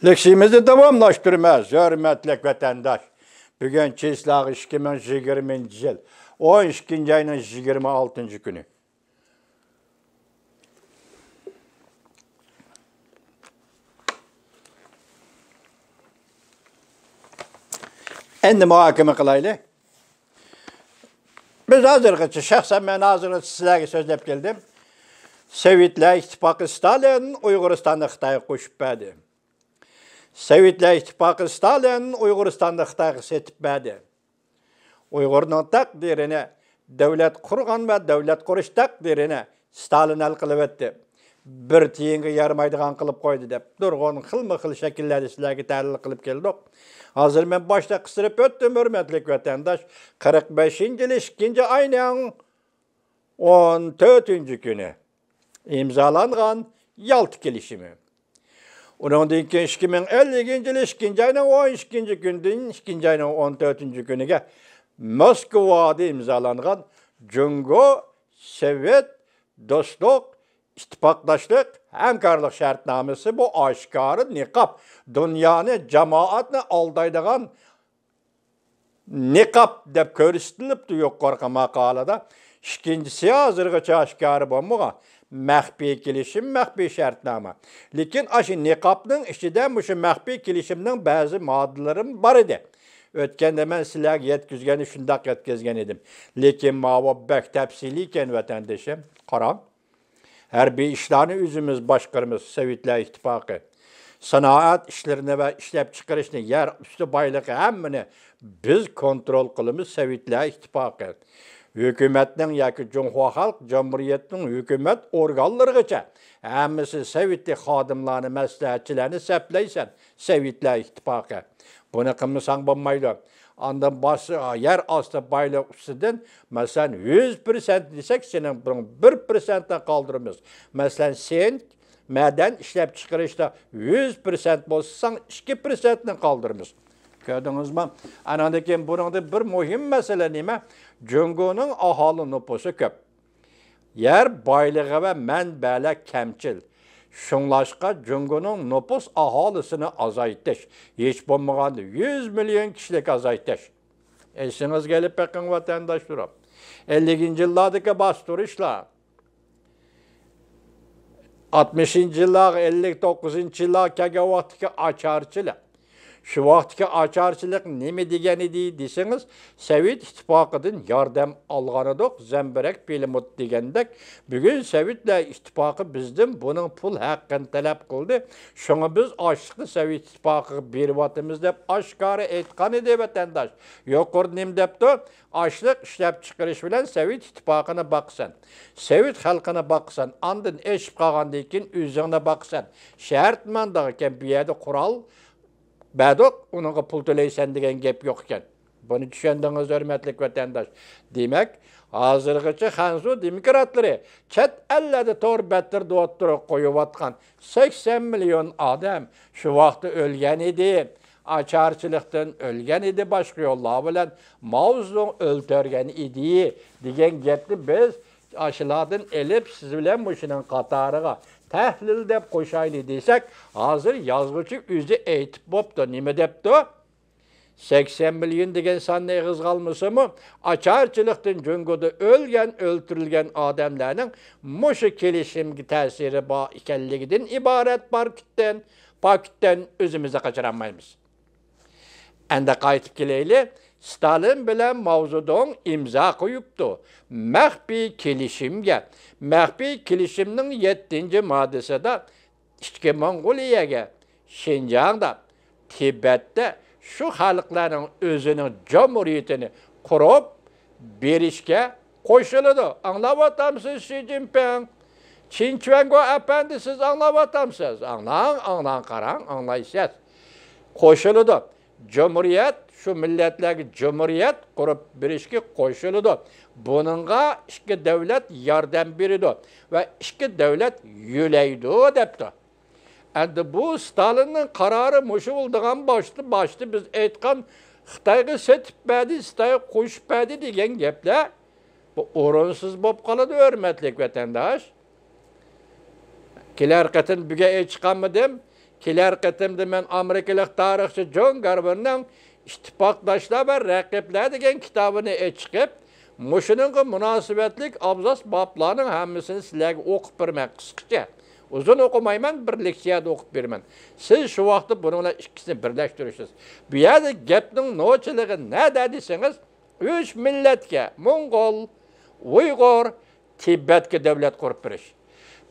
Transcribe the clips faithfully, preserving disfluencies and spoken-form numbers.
لېكسىيىمىزنى داۋاملاشتۇرىمىز، ھۆرمەتلىك ۋەتەنداش. بۈگۈن چېسلاغ ئىككى مىڭ يىگىرمىنچى يىل، ئون ئىككىنچى ئاينىڭ يىگىرمە ئالتىنچى كۈنى. ئەمدى مۇھاكىمە قىلايلى. بىز ھازىرغىچە، شەخسەن مەن ھازىرغىچە سىلەرگە سۆزلەپ كەلدىم. سوۋېتلەر ئىتتىپاقى، ستالىن ئۇيغۇرىستاننى خىتايغا قوشۇپ بەردى. سوۋېتلەر ئىتتىپاقى، ستالىن ئۇيغۇرىستاننى خىتايغا سېتىپ بەردى. ئۇيغۇرنىڭ تەقدىرىنى، دۆلەت قۇرغان ۋە دۆلەت قۇرۇش تەقدىرىنى ستالىن ھەل قىلىۋەتتى. بىر تىيىنغا يارىمايدىغان قىلىپ قويدى دەپ، نۇرغۇن خىلمۇ خىل شەكىللەردە سىلەرگە تەھلىل قىلىپ كەلدۇق. ھازىر مەن باشتا قىستۇرۇپ ئۆتتۈم، ھۆرمەتلىك ۋەتەنداش، قىرىق بەشىنچى يىل ئىككىنچى ئاينىڭ ئون تۆتىنچى كۈنى ئىمزالانغان يالتا كېلىشىمى. ئۇنىڭدىن كېيىن ئىككى مىڭ ئەللىكىنچى يىلى ئىككىنچى ئاينىڭ ئون ئىككىنچى كۈنىدىن ئىككىنچى ئاينىڭ ئون تۆتىنچى كۈنىگە موسكۋادا ئىمزالانغان جۇڭگو سوۋېت دوستلۇق، ئىتتىپاقداشلىق، ھەمكارلىق شەرتنامىسى. بۇ ئاشكارا نىقاب، دۇنيانى، جامائەتنى ئالدايدىغان نىقاب دەپ كۆرسىتىلىپتۇ يۇقىرىقى ماقالىدە. ئىككىنچىسى ھازىرغىچە ئاشكارا بولمىغان مەخپىي كېلىشىم، مەخپىي شەرتنامە. لېكىن ئاشۇ نىقابنىڭ ئىچىدە مۇشۇ مەخپىي كېلىشىمنىڭ بەزى ماددىلىرىمۇ بار ئىدى. ئۆتكەندە مەن سىلەرگە يەتكۈزگەننى شۇنداق يەتكۈزگەن ئىدىم. لېكىن ماۋۇ بەك تەپسىلىي ئىكەن، ۋەتەندىشىم. قاراڭ. ھەربىي ئىشلارنى ئۆزىمىز باشقۇرىمىز، سوۋېتلار ئىتتىپاقى. سانائەت ئىشلىرىنى ۋە ئىشلەپچىقىرىشنى، يەر ئۈستى بايلىقى، ھەممىنى بىز كونترول قىلىمىز، سوۋېتلار ئىتتىپاقى. ھۆكۈمەتنىڭ ياكى جۇڭخۇا خەلق جۇمھۇرىيىتىنىڭ ھۆكۈمەت ئورگانلىرىغىچە ھەممىسى سوۋېتلىق خادىملارنى، مەسلىھەتچىلەرنى سەپلەيسەن، سوۋېتلار ئىتتىپاقى. بۇنى قىلمىساڭ بولمايدۇ. ئاندىن باس-، يەر ئاستى بايلىق ئۈستىدىن، مەسىلەن، يۈز پىرسەنت دېسەك، سېنىڭ بۇنىڭ بىر پىرسەنتنى قالدۇرىمىز. مەسىلەن، سېنت، مەدەن ئىشلەپچىقىرىشتا يۈز پىرسەنت بولسا، ساڭا ئىككى پىرسەنتنى قالدۇرىمىز. كۆردىڭىزمۇ؟ ئاناندىن كېيىن بۇنىڭدا بىر مۇھىم مەسىلە نېمە؟ جۇڭگونىڭ ئاھالە نوپۇسى كۆپ. يەر بايلىقى ۋە مەنبەلەر كەمچىل. شۇڭلاشقا جۇڭگونىڭ نوپۇس ئاھالىسىنى ئازايتىش، ھېچ بولمىغاندا يۈز مىليون كىشىلىك ئازايتىش. ئېسىڭىزگە ئېلىپ بېقىڭ، ۋەتەنداشلىرىم. ئەللىكىنچى يىللاردىكى باستۇرۇشلار، ئاتمىشىنچى يىللارغا، ئەللىك توققۇزىنچى يىللارغا كەلگەن ۋاقىتتىكى ئاچارچىلىق. شۇ ۋاقىتتىكى ئاچارچىلىق نېمە دېگەن ئىدى دېسىڭىز، سوۋېت ئىتتىپاقىدىن ياردەم ئالغانىدۇق، زەمبىرەك، پىلىموت دېگەندەك. بۈگۈن سوۋېتلار ئىتتىپاقى بىزدىن بۇنىڭ پۇل ھەققىنى تەلەپ قىلدى. شۇڭا بىز ئاشلىقنى سوۋېت ئىتتىپاقىغا بېرىۋاتىمىز دەپ ئاشكارا ئېيتقان ئىدى، ۋەتەنداش. يۇقىرىدا نېمە دەپتۇ؟ ئاشلىق ئىشلەپچىقىرىش بىلەن سوۋېت ئىتتىپاقىنى باقىسەن. سوۋېت خەلقىنى باقىسەن. ئاندىن ئېشىپ قالغاندىن كېيىن ئۆزۈڭنى باقىسەن. شەرتمەندىغىكەن، بۇ يەردە قورال بەردۇق، ئۇنىڭغا پۇل تۆلەيسەن دېگەن گەپ يوق ئىكەن. بۇنى چۈشەندىڭىز، ھۆرمەتلىك ۋەتەنداش. دېمەك، ھازىرغىچە خەنزۇ دېموكراتلىرى چەت ئەللەردە تور بەتلىرىدە ئوتتۇرىغا قويۇۋاتقان سەكسەن مىليون ئادەم شۇ ۋاقىتتا ئۆلگەن ئىدى. ئاچارچىلىقتىن ئۆلگەن ئىدى، باشقا يوللار بىلەن ماۋزېدۇڭ ئۆلتۈرگەن ئىدى، دېگەن گەپنى بىز ئاشۇلاردىن ئېلىپ، سىز بىلەن مۇشۇنىڭ قاتارىغا تەھلىل دەپ قوشايلى دېسەك، ھازىر يازغۇچى ئۆزى ئېيتىپ بوپتۇ. نېمە دەپتۇ؟ سەكسەن مىليون دېگەن ساننى ئېغىزغا ئالمىسىمۇ، ئاچارچىلىقتىن جۇڭگودا ئۆلگەن، ئۆلتۈرۈلگەن ئادەملەرنىڭ مۇشۇ كېلىشىمگە تەسىرى بار ئىكەنلىكىدىن ئىبارەت پاكىتتىن، پاكىتتىن ئۆزىمىزنى قاچۇرالمايمىز. ئەندى قايتىپ كېلەيلى. ستالىن بىلەن ماۋزېدۇڭ ئىمزا قويۇپتۇ مەخپىي كېلىشىمگە. مەخپىي كېلىشىمنىڭ يەتتىنچى ماددىسىدا ئىچكى موڭغۇلىيەگە، شىنجاڭدا، تىبەتتە شۇ خەلقلەرنىڭ ئۆزىنىڭ جۇمھۇرىيىتىنى قۇرۇپ بېرىشكە قوشۇلىدۇ. ئاڭلاۋاتامسىز، شى جىنپىڭ؟ چىن چۈەنگو ئەپەندى، سىز ئاڭلاۋاتامسىز؟ ئاڭلاڭ، ئاڭلاڭ، قاراڭ، ئاڭلايسىز. قوشۇلىدۇ. جۇمھۇرىيەت، شۇ مىللەتلەرگە جۇمھۇرىيەت قۇرۇپ بېرىشكە قوشۇلىدۇ. بۇنىڭغا ئىككى دۆلەت ياردەم بېرىدۇ ۋە ئىككى دۆلەت يۆلەيدۇ، دەپتۇ. ئەمدى بۇ ستالىننىڭ قارارى مۇشۇ بولىدىغان، باشتا، باشتا بىز ئېيتقان خىتايغا سېتىپ بەردى، خىتايغا قوشۇپ بەردى دېگەن گەپلەر، بۇ ئورۇنسىز بولۇپ قالىدۇ، ھۆرمەتلىك ۋەتەنداش. كېلەر قېتىم بۈگۈن ئېيتقانمىدىم؟ كېلەر قېتىمدا مەن ئامېرىكىلىق تارىخچى جون گارۋېرنىڭ ئىتتىپاقداشلار ۋە رەقىبلەر دېگەن كىتابىنى ئېچىقىپ، مۇشۇنىڭغا مۇناسىۋەتلىك ئابزاس بابلارنىڭ ھەممىسىنى سىلەرگە ئوقۇپ بېرىمەن قىسقىچە. ئۇزۇن ئوقۇمايمەن، بىر لېكسىيەدە ئوقۇپ بېرىمەن. سىز شۇ ۋاقىتتا بۇنىڭ بىلەن ئىككىسىنى بىرلەشتۈرىسىز. بۇ يەردە گەپنىڭ نوچىلىقى نەدە دېسىڭىز، ئۈچ مىللەتكە، موڭغۇل، ئۇيغۇر، تىبەتكە دۆلەت قۇرۇپ بېرىش.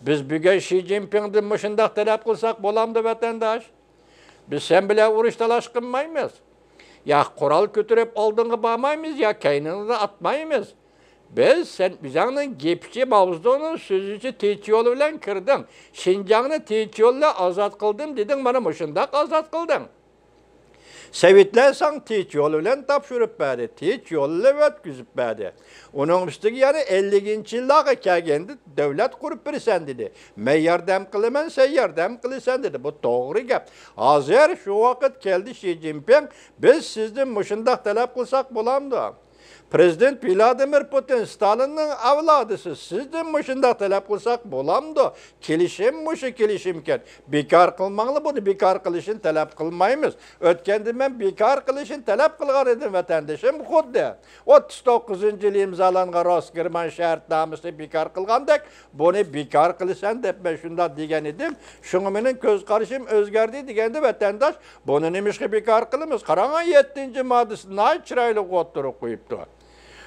بىز بۈگۈن شى جىنپىڭدىن مۇشۇنداق تەلەپ قىلساق بولامدۇ، ۋەتەنداش؟ بىز سەن بىلەن ئۇرۇش تالاش قىلمايمىز. يا قورال كۆتۈرۈپ ئالدىڭغا بارمايمىز، يا كەينىڭدىن ئاتمايمىز. بىز سەن ئۆزۈڭنىڭ گېپىچى، ماۋزېدۇڭنىڭ سۆزىچى تىنچ يول بىلەن كىردىڭ. شىنجاڭنى تىنچ يول بىلەن ئازاد قىلدىم دېدىڭ، مانا مۇشۇنداق ئازاد قىلدىڭ. سوۋېتلار ساڭا تىنچ يول بىلەن تاپشۇرۇپ بەردى، تىنچ يول بىلەن ئۆتكۈزۈپ بەردى. ئۇنىڭ ئۈستىگە يەنە ئەللىكىنچى يىللارغا كەلگەندە دۆلەت قۇرۇپ بېرىسەن دېدى. مەن ياردەم قىلىمەن، سەن ياردەم قىلىسەن دېدى. بۇ توغرا گەپ. ھازىر شۇ ۋاقىت كەلدى شى جىنپىڭ، بىز سىزدىن مۇشۇنداق تەلەپ قىلساق بولامدۇ؟ پرېزىدېنت ۋلادىمىر پۇتىن، ستالىننىڭ ئەۋلادىسى، سىزدىن مۇشۇنداق تەلەپ قىلساق بولامدۇ؟ كېلىشىم مۇشۇ كېلىشىمكەن. بىكار قىلماڭلار، بۇنى بىكار قىلىشىنى تەلەپ قىلمايمىز. ئۆتكەندە مەن بىكار قىلىشىنى تەلەپ قىلغان ئىدىم، ۋەتەندىشىم، خۇددى ئوتتۇز توققۇزىنچى يىلى ئىمزالانغان روس گېرمان شەرتنامىسىنى بىكار قىلغاندەك، بۇنى بىكار قىلىسەن دەپ مەن شۇنداق دېگەن ئىدىم. شۇڭا مېنىڭ كۆز قارىشىم ئۆزگەردى دېگەندە ۋەتەنداش، بۇنى نېمىشقا بىكار قىلىمىز؟ قاراڭا، يەتتىنچى ماددىسىدا ناھايىتى چىرايلىق ئوتتۇرىغا قويۇپتۇ.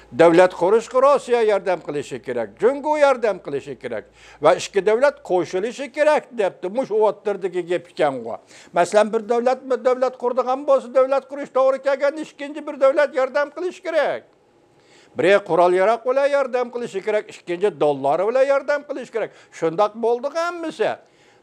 دۆلەت قۇرۇشقا روسىيە ياردەم قىلىشى كېرەك، جۇڭگو ياردەم قىلىشى كېرەك ۋە ئىككى دۆلەت قوشۇلۇشى كېرەك دەپتۇ. مۇشۇ ئوتتۇرىدىكى گەپ ئىكەنغۇ. مەسىلەن، بىر دۆلەت، بىر دۆلەت قۇرىدىغان بولسا، دۆلەت قۇرۇش توغرا كەلگەندە ئىككىنچى بىر دۆلەت ياردەم قىلىشى كېرەك. بىرى قورال ياراق بىلەن ياردەم قىلىشى كېرەك، ئىككىنچى دوللار بىلەن ياردەم قىلىشى كېرەك. شۇنداق بولدىغۇ ھەممىسى.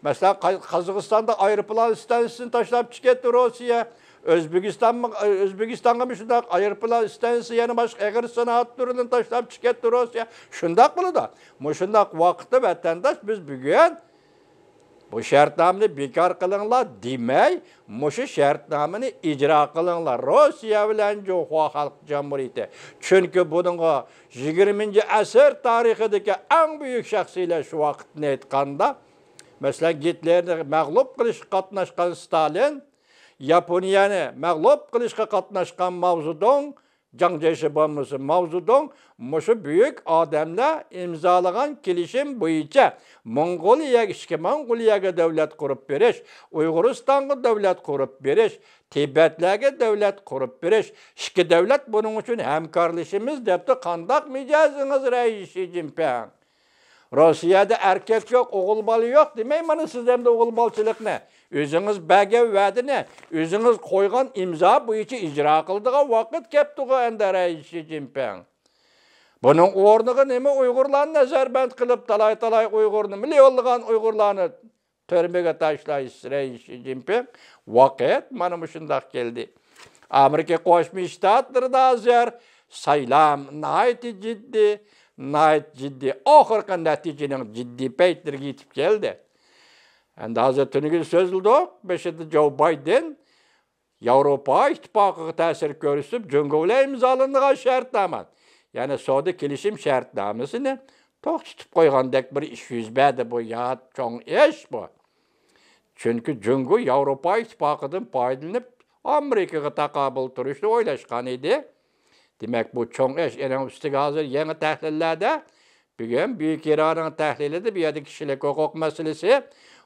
مەسىلەن، قا-، قازاقىستاندا ئايروپىلان ئىستانسىسىنى تاشلاپ چىقىپ كەتتى روسىيە. ئۆزبېكىستانمۇ، ئۆزبېكىستانغىمۇ شۇنداق ئايروپىلان ئىستانسىسى، يەنە باشقا ئېغىر سانائەت تۈرىنى تاشلاپ چىقىپ كەتتى روسىيە. شۇنداق بولىدۇ. مۇشۇنداق ۋاقىتتا ۋەتەنداش، بىز بۈگۈن بۇ شەرتنامىنى بىكار قىلىڭلار دېمەي، مۇشۇ شەرتنامىنى ئىجرا قىلىڭلار، روسىيە بىلەن جۇڭخۇا خەلق جۇمھۇرىيىتى. چۈنكى بۇنىڭغا يىگىرمىنچى ئەسىر تارىخىدىكى ئەڭ بۈيۈك شەخسىيلەر، شۇ ۋاقىتنى ئېيتقاندا، مەسىلەن، گىتلېرنى مەغلۇپ قىلىشقا قاتناشقان ستالىن، ياپونىيەنى مەغلۇپ قىلىشقا قاتناشقان ماۋزېدۇڭ، جاڭ جيېشى بولمىسا ماۋزېدۇڭ، مۇشۇ بۈيۈك ئادەملەر ئىمزالىغان كېلىشىم بويىچە موڭغۇلىيەگە، ئىچكى موڭغۇلىيەگە دۆلەت قۇرۇپ بېرىش، ئۇيغۇرىستانغا دۆلەت قۇرۇپ بېرىش، تىبەتلەرگە دۆلەت قۇرۇپ بېرىش، ئىككى دۆلەت بۇنىڭ ئۈچۈن ھەمكارلىشىمىز دەپتۇ. قانداق مىجەزىڭىز، رەئىس شى جىنپىڭ؟ روسىيەدە ئەركەك يوق، ئوغۇل بالا يوق دېمەي، مانا سىز ئەمدى ئوغۇل بالىچىلىقنى، ئۆزىڭىز بەرگەن ۋەدىنى، ئۆزىڭىز قويغان ئىمزا بويىچە ئىجرا قىلىدىغان ۋاقىت كەپتىغۇ ئەمدى، رەئىس شى جىنپىڭ. بۇنىڭ ئورنىغا نېمە ئۇيغۇرلارنى نەزەربەند قىلىپ، تالاي-تالاي ئۇيغۇرنى، مىليونلىغان ئۇيغۇرلارنى تۈرمىگە تاشلايسىز، رەئىس شى جىنپىڭ. ۋاقىت مانا مۇشۇنداق كەلدى. ئامېرىكا قوشما شتاتلىرىدا ھازىر سايلام ناھايىتى جىددىي، ناھايىتى جىددىي. ئاخىرقى نەتىجىنىڭ جىددىي پەيتلىرىگە يېتىپ كەلدى. ئەمدى ھازىر تۈنۈگۈن سۆزلىدۇق. بېشىدا جو بايدېن ياۋروپا ئىتتىپاقىغا تەسىر كۆرسىتىپ، جۇڭگو بىلەن ئىمزالىنىدىغان شەرتنامە، يەنى سودا كېلىشىم شەرتنامىسىنى توختىتىپ قويغاندەك بىر ئىش يۈز بەردى. بۇ يات چوڭ ئىش بۇ. چۈنكى جۇڭگو ياۋروپا ئىتتىپاقىدىن پايدىلىنىپ، ئامېرىكىغا تاقابىل تۇرۇشنى ئويلاشقان ئىدى. دېمەك، بۇ چوڭ ئىش. ئېنىڭ ئۈستىگە ھازىر يېڭى تەھلىللەردە، بۈگۈن بۈيۈك ئىرانىڭ تەھلىلىدە بۇ يەردە كىشىلىك ھوقۇق مەسىلىسى،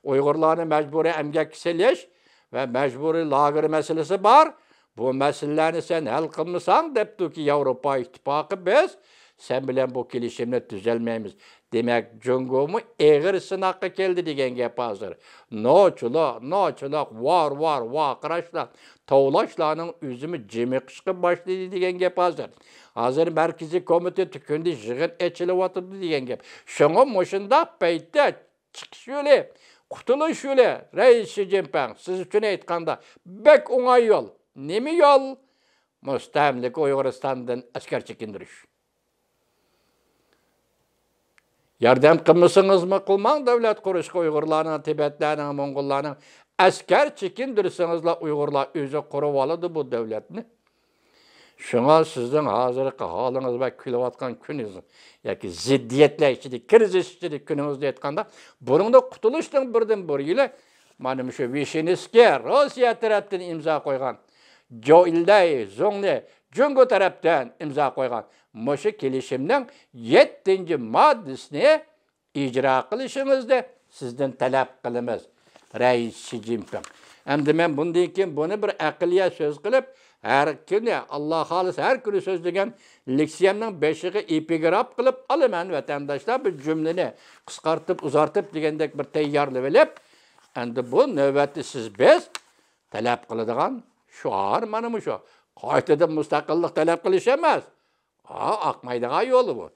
ئۇيغۇرلارنى مەجبۇرىي ئەمگەككە سېلىش ۋە مەجبۇرىي لاگېر مەسىلىسى بار. بۇ مەسىلىلەرنى سەن ھەل قىلمىساڭ، دەپتۇكى ياۋروپا ئىتتىپاقى، بىز سەن بىلەن بۇ كېلىشىمنى تۈزەلمەيمىز. دېمەك، جۇڭگومۇ ئېغىر سىناققا كەلدى دېگەن گەپ ھازىر. نوچىلار، نوچىلار، ۋار، ۋار، ۋارقىراشلار، توۋلاشلارنىڭ ئۆزىمۇ جىمىقىشقا باشلىدى دېگەن گەپ ھازىر. ھازىر مەركىزىي كومىتېت كۈندە يىغىن ئېچىلىۋاتىدۇ دېگەن گەپ. شۇڭا مۇشۇنداق پەيتتە چىقىش يولى، قۇتۇلۇش يولى، رەئىس شى جىنپىڭ، سىز ئۈچۈن ئېيتقاندا، بەك ئوڭاي يول. نېمە يول؟ مۇستەملىكە ئۇيغۇرىستاندىن ئەسكەر چېكىندۈرۈش. ياردەم قىلمىسىڭىزمۇ قىلماڭ دۆلەت قۇرۇشقا ئۇيغۇرلارنىڭ، تىبەتلەرنىڭ، موڭغۇللارنىڭ، ئەسكەر چېكىندۈرسىڭىزلا ئۇيغۇرلار ئۆزى قۇرۇۋالىدۇ بۇ دۆلەتنى. شۇڭا سىزنىڭ ھازىرقى ھالىڭىز ۋە كۈلۈۋاتقان كۈنىڭىز ياكى زىددىيەتلەر ئىچىدە، كىرىزىس ئىچىدە كۈنىڭىزنى ئېيتقاندا، بۇنىڭدا قۇتۇلۇشنىڭ بىردىن بىر يولى مانا مۇشۇ ۋىشنىسكىي روسىيە تەرەپتىن ئىمزا قويغان، جوئىلدەي زۇڭلى جۇڭگو تەرەپتىن ئىمزا قويغان مۇشۇ كېلىشىمنىڭ يەتتىنچى ماددىسىنى ئىجرا قىلىشىڭىزنى سىزدىن تەلەپ قىلىمىز، رەئىس شى جىنپىڭ. ئەمدى مەن بۇندىن كېيىن بۇنى بىر ئەقلىيە سۆز قىلىپ، ھەر كۈنى، ئاللا خالىسا، ھەر كۈنى سۆزلىگەن لېكسىيەمنىڭ بېشىغا ئېپىگراف قىلىپ ئالىمەن، ۋەتەنداشلار. بىر جۈملىنى قىسقارتىپ، ئۇزارتىپ دېگەندەك بىر تەييارلىۋېلىپ، ئەمدى بۇ نۆۋەتتە سىز بىز تەلەپ قىلىدىغان شوئار مانا مۇشۇ. قايتىدىن مۇستەقىللىق تەلەپ قىلىش ئەمەس. ھا، ئاقمايدىغان يولى بۇ.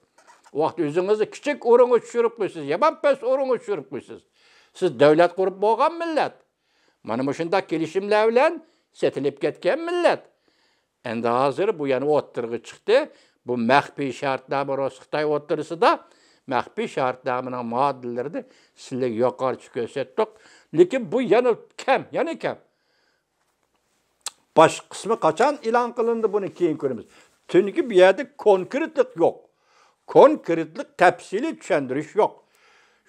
ۋاقىت ئۆزىڭىزنى كىچىك ئورۇنغا چۈشۈرۈپ قويىسىز، يامان پەس ئورۇنغا چۈشۈرۈپ قويىسىز. سىز دۆلەت قۇرۇپ بولغان مىللەت. مانا مۇشۇنداق كېلىشىملەر بىلەن سېتىلىپ كەتكەن مىللەت. ئەمدى ھازىر بۇ يەنە ئوتتۇرىغا چىقتى. بۇ مەخپىي شەرتنامە رۇس خىتاي ئوتتۇرىسىدا مەخپىي شەرتنامىنىڭ ماددىلىرىنى سىلەرگە يۇقىرىچە كۆرسەتتۇق. لېكىن بۇ يەنە كەم، يەنە كەم. باش قىسمى قاچان ئېلان قىلىنىدۇ، بۇنى كېيىن كۆرىمىز. چۈنكى بۇ يەردە كونكرېتلىق يوق. كونكرېتلىق، تەپسىلىي چۈشەندۈرۈش يوق.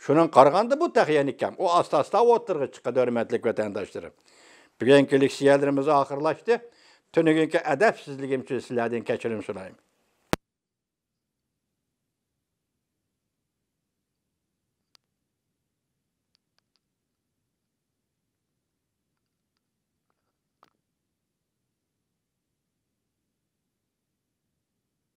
شۇنىڭغا قارىغاندا بۇ تېخى يەنە كەم. ئۇ ئاستا-ئاستا ئوتتۇرىغا چىقىدۇ، ھۆرمەتلىك ۋەتەنداشلىرىم. بۈگۈنكى لېكسىيەلىرىمىز ئاخىرلاشتى. تۈنۈگۈنكى ئەدەپسىزلىكىم ئۈچۈن سىلەردىن كەچۈرۈم سورايمەن.